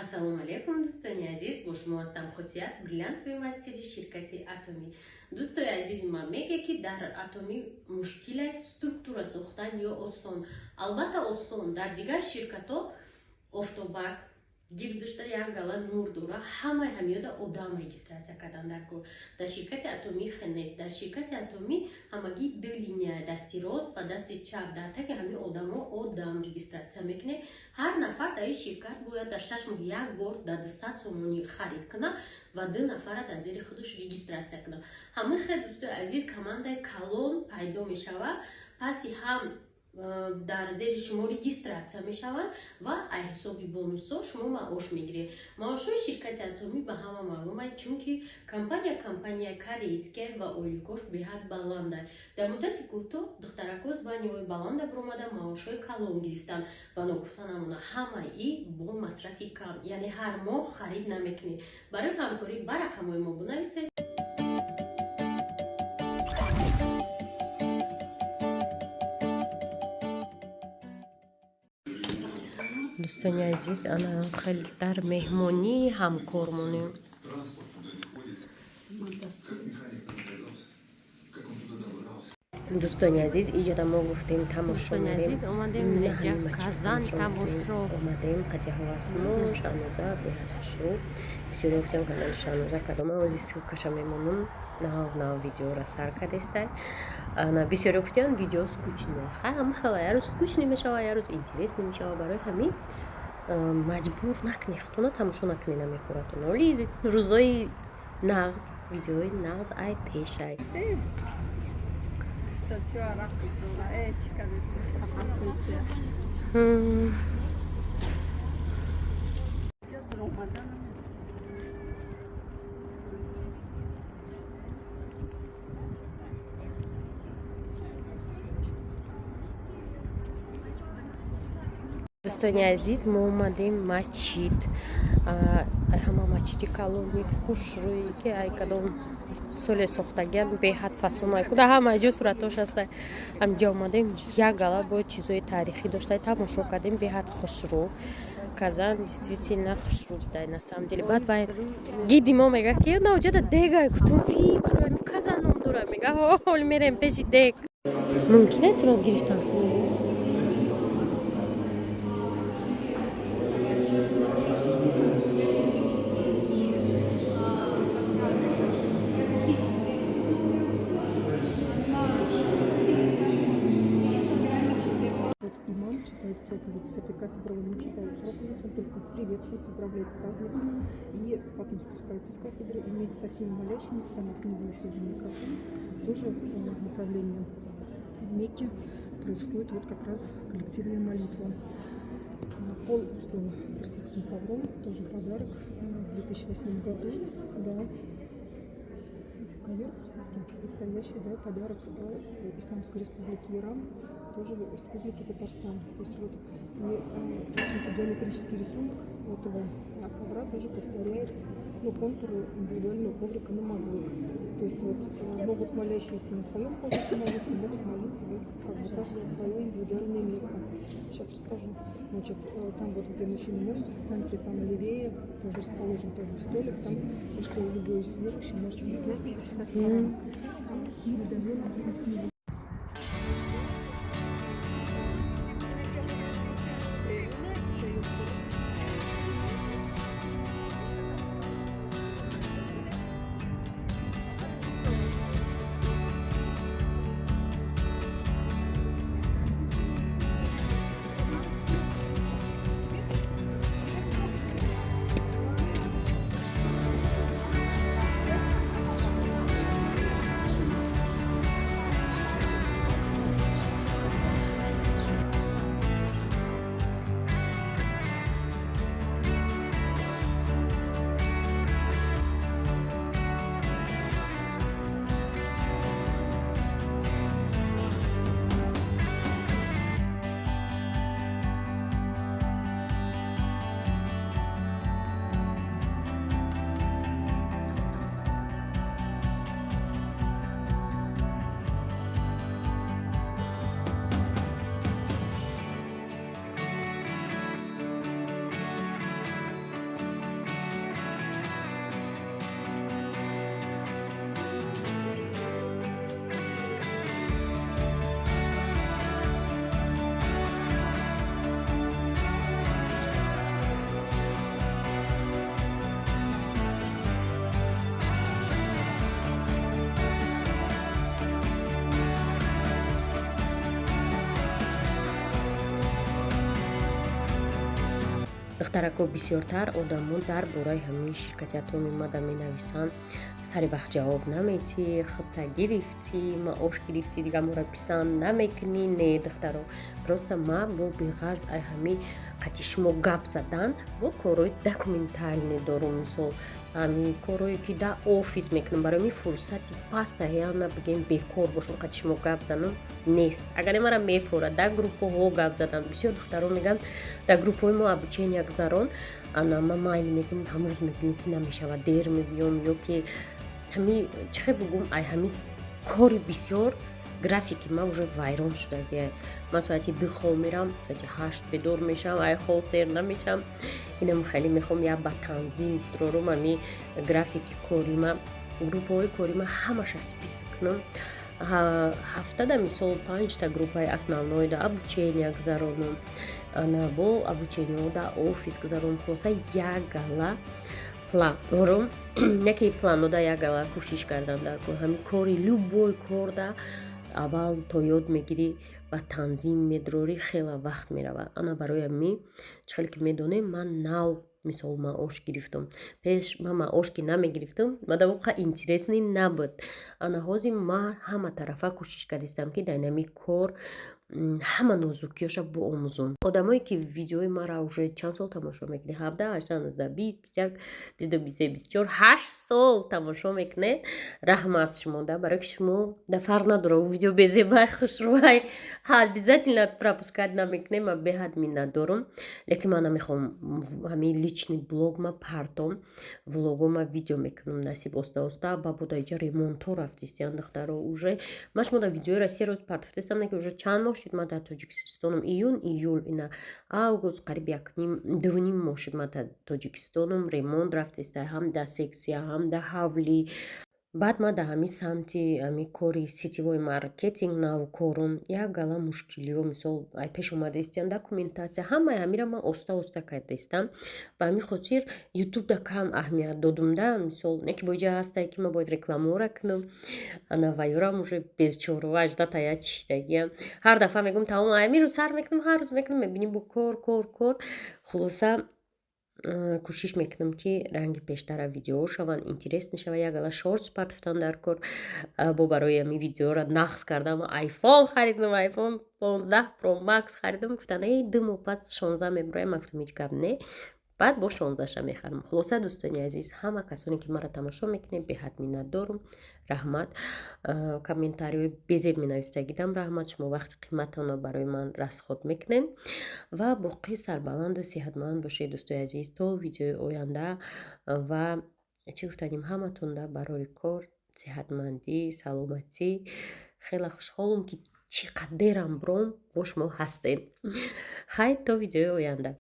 Ассалому алайкум, дӯстони азиз, бо шумо ҳастам Хусият, бриллиантовый мастери ширкати Атомӣ. Дӯстои азизи ман, меге ки дар Атомӣ мушкил аст структура сохтан ё осон? Албатта, осон. Дар дигар ширкатҳо офтобак гирдушта як гала нур дора, ҳамаи ҳамиёда одам регистрация кардан дар кор. Дар ширкати Атомӣ хел нест. Дар ширкати Атомӣ ҳамагӣ ду линия, дасти рост ва дасти чап. Дар таги ҳамин одамо одам регистрация мекунед. Ҳар нафар дар ин ширкат бояд дар 6 моҳ як бор дар 200 сомонӣ харид кунад ва ду нафара дар зери худаш регистрация кунад. Ҳамин хел, дӯстои азиз, командаи калон пайдо мешавад. Паси ҳам дар зери шумо регистрация мешаванд ва аз ҳисоби бонусҳо шумо маош мегиред. Маошҳои ширкати Атомӣ ба ҳама маълум аст, чунки компания компания корейская ва ойликош беҳад баланда. Дар муддати кӯтоҳ духтаракҳо званияҳои баланда баромада, маошҳои калон гирифтанд. Ва ногуфта намона, ҳамаи бо масрафи кам, яъне ҳар моҳ харид намекунед. Барои ҳамкорӣ ба рақамҳои мо бинависед. Дӯстони азиз, ана хел дар меҳмонӣ ҳамкор монем. Как механик там оказался? Как он туда добрался? Дӯстони азиз, иҷода мо гуфтем, тамошо Дӯстони мерем. азиз, омадем Именно инҷа ҳамин мачид Казан тамошо мекунем. тамошо. Омадем қатиҳавасмо Шаҳноза, беҳад хушрӯ. Бисёре гуфтем, канали Шаҳноза кадома? Оли ссылкаша мемонам. Нав нав видеора сар кардестай. Ана бисёре гуфтем, видео скучный. Хай, ҳама хела, як рӯз скучный мешава, як рӯз интересный мешава. Барои ҳамин маҷбур накунед худтона, тамошо накунед намехӯратон. Оли рӯзои нағз, видеои нағз ай пешай. Статья рақс дора. Э, чӣ кардеси? Фотосессия. Ҷо омадан. Дӯстони азиз, мо омадем масҷид. Ай ҳама масҷиди калони хушрӯе ки ай кадом соле сохтагиан, беҳад фасонай куда, ҳама ҷо суратош ҳаста. Ҳамҷо омадем, як гала бо чизои таърихӣ дошта тамошо кардем, беҳад хушрӯ. Казан действительно хушрӯ будай, на самом деле. Баъд вай гиди мо мега ки наоҷада дегай. Гуфтум, ви, барои ҳамин Казан ном дора. Мега, ҳол мерем пеши дег. Мумкин аст сурат гирифтан? Вот имам читает проповедь с этой кафедры, он не читает проповедь, он только приветствует, поздравляет с праздником, и потом спускается с кафедры, и вместе со всеми молящимися, там вот внизу еще один микрофон, тоже в направлении Мекки происходит вот как раз коллективная молитва. Пол устлан персидским ковром, тоже подарок в 2008 году, да. Ковер персидский, настоящий, да, подарок Исламской Республики Иран, тоже Республики Татарстан. То есть вот, и, в общем-то, геометрический рисунок этого ковра тоже повторяет, ну, контуры индивидуального коврика намазлык. То есть вот могут молящиеся на своем коврике молиться, могут молиться вот, как бы каждого свое индивидуальное место. Сейчас расскажу. Значит, там вот, где мужчины молятся, в центре, там левее тоже расположен такой столик, там, то, что любой верующий может взять и почитать Коран. Книгу книгу. Духтарако, бисёртар одамо дар бораи ҳамин ширкати Атоми мада менависанд: сари вақт ҷавоб наметӣ, худта гирифтӣ, маош гирифтӣ, дига моро писанд намекунӣ. Не, духтаро, просто ма бо беғарз ай ҳами қати шумо гап задан бо корҳои документальный дорум, мисол, ҳами корҳое ки дар офис мекунам. Барои ми фурсати паста яна бигем, бекор бошам, қати шумо гап занам нест. Агар мара мефорад дар группаҳо гап задан, бисёр духтаро мегӯянд: дар группаҳои мо обучения гузарон. Ана ма майли мегӯм, ҳамрӯз мебинӣ, ки намешавад, дер мебиём ё ки ҳами чӣ хел бугум, ай ҳами кори бисёр графики ман уже вайрон шудагия. Ман соати 2 хоб мерам, соати 8 бедор мешавам, ай хоб сер намешавам. Инам хеле мехоҳам як ба танзим дорум ами графики корима, группаҳои корима ҳамаша список кунам. Ҳафтада, мисол, панҷта группаи основной да обучения гузаронам, ана бо обучениҳо да офис гузаронам. Хулоса, як гала план дорум, яке планода як гала кӯшиш кардан дар кор. Ҳамин кори, любой корда аввал то ёд мегирӣ ва танзим медорӣ, хеле вақт меравад. Ана барои ҳамин, чӣ хеле ки медонем, ман нав, мисол, маош гирифтам. Пеш ман маош ки намегирифтам, мада воқеа интересный набуд. Ана ҳозир ман ҳама тарафа кӯшиш кардистам, ки дар инами кор ҳама нозукиёша биомӯзум. Одамое ки видеои маро уже чанд сол тамошо мекунед, 17, 18, 19, 20, 21, 22, 23, 24, 8 сол тамошо мекунед, раҳмат шумода, барои ки шумо да фарқ надорад, видео безебай, хушрӯай, обязательно пропускать намекунед. Ман беҳад миннатдорум, лекин ман намехоҳам ҳамин личный блог ма партом, влогома видео мекунам, насиб, оста оста. Ба буда иҷа ремонтҳо рафтистиян, духтаро. Уже ман шумо дар видеои 3 рӯз партофтестам, ки уже чанд моҳ шуд ман дар Тоҷикистонам: июн, июл, ина август, қариб якним, дувним моҳ шуд ман дар Тоҷикистонам. Ремонт рафтеста ҳам дар сексия, ҳам дар ҳавлӣ. Баъд ман дар ҳамин самти ҳами кори сетевой маркетинг навкорум, як гала мушкилиҳо, мисол, ай пеш омада истиян, документация, ҳамаи ҳамира ман оста оста карда истам. Ба ҳамин хотир ютубда кам аҳамият додум да, мисол, не ки бо иҷа ҳастае, ки ман бояд рекламаора кунам. Ана ваюрам уже безчорова аждата я чишидагиям. Ҳар дафъа мегӯм: тамом, ҳамин рӯз сар мекунам, ҳар рӯз мекунам, мебинӣ, бо кор, кор, кор. Хулоса, кӯшиш мекунам, ки ранги пештара видеоҳо шаванд, интересный шава. Як гала шортс партофтан дар кор. Бо барои ҳамин видеоро нақс кардам, айфон харидам, Айфон 15 Про Макс харидам. Гуфтанд: эй, 2 моҳ пас 16 мебуроям. Ман гуфтам: ҳеҷ гап не, баъд бо 16-ша мехарам. Хулоса, дӯстони азиз, ҳама касоне ки маро тамошо мекунед, беҳад миннатдорум, раҳмат. Комментариҳои безеб менавистагидам, раҳмат. Шумо вақти қиматонро барои ман расход мекунед ва боқӣ сарбаланду сиҳатманд бошед, дӯстои азиз, то видеои оянда. Ва чӣ гуфтанем, ҳаматонда барори кор, сиҳатмандӣ, саломатӣ. Хеле хушҳолам, ки чӣ қадр дерам бром, бо шумо ҳастем. Хайр, то видеои оянда.